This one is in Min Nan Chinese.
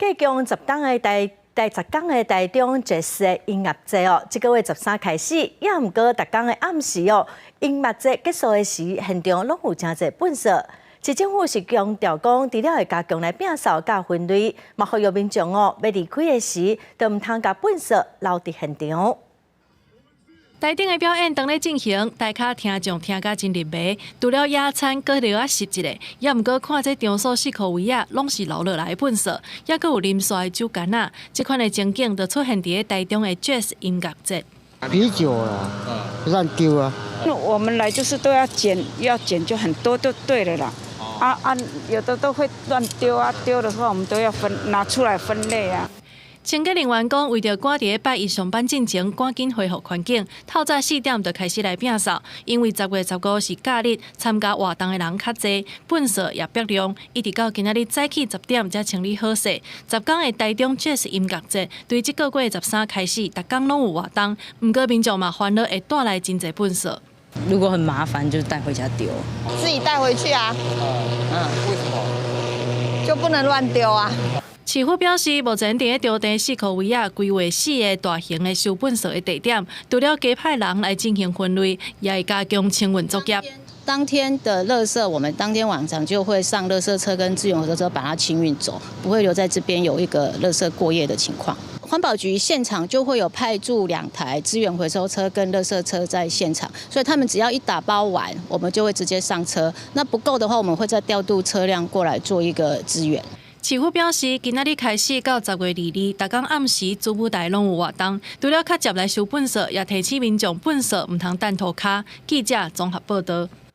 繼降十冬的台第十工的台中爵士音樂節哦，這個月十三開始，也毋過逐工的暗時哦，音樂節結束的時，現場攏有誠濟糞埽。市政府是強調講，除了會加強來摒掃佮分類，嘛呼籲民眾哦，欲離開的時，就毋通共糞埽留佇現場。台頂的表演當咧進行，台跤聽眾聽甲真入迷。除了野餐，閣著愛擤一下，也毋過看這場所四箍圍仔，攏是留落來的糞埽，猶閣有啉紲的酒矸仔。這款的情景就出現佇咧台中的 Jazz 音樂節。啤酒啊，亂丟啊。我們來就是都要撿，要撿就很多就對了啦。啊啊，有的都會亂丟啊，丟的話我們都要分拿出來分類啊。清潔人員講，為著趕佇咧拜一上班進前，趕緊恢復環境，透早四點就開始來摒掃。因為10月15是假日，參加活動的人較濟，糞埽也爆量，一直到今仔日早起10點才清理好勢。十工的台中爵士音樂節，對這個月十三開始，逐工攏有活動，毋過民眾嘛煩惱會帶來真濟糞埽。如果很麻煩，就帶回家丟。自己帶回去啊。嗯，為什麼？就不能亂丟啊。市府表示，目前佇咧場地四箍圍仔規劃四个大型的收糞埽的地點，除了加派人來進行分類，也會加強清運作業。當天的垃圾，我們當天晚上就會上垃圾車跟資源回收車把它清運走，不會留在這邊有一個垃圾過夜的情況。環保局現場就會有派駐兩台資源回收車跟垃圾車在現場，所以他們只要一打包完，我們就會直接上車。那不夠的話，我們會再調度車輛過來做一個支援。市府表示，今仔日開始到10月22，逐工暗時主舞台攏有活動。除了較捷來收糞埽，也提醒民眾糞埽毋通擲塗跤。記者綜合報道。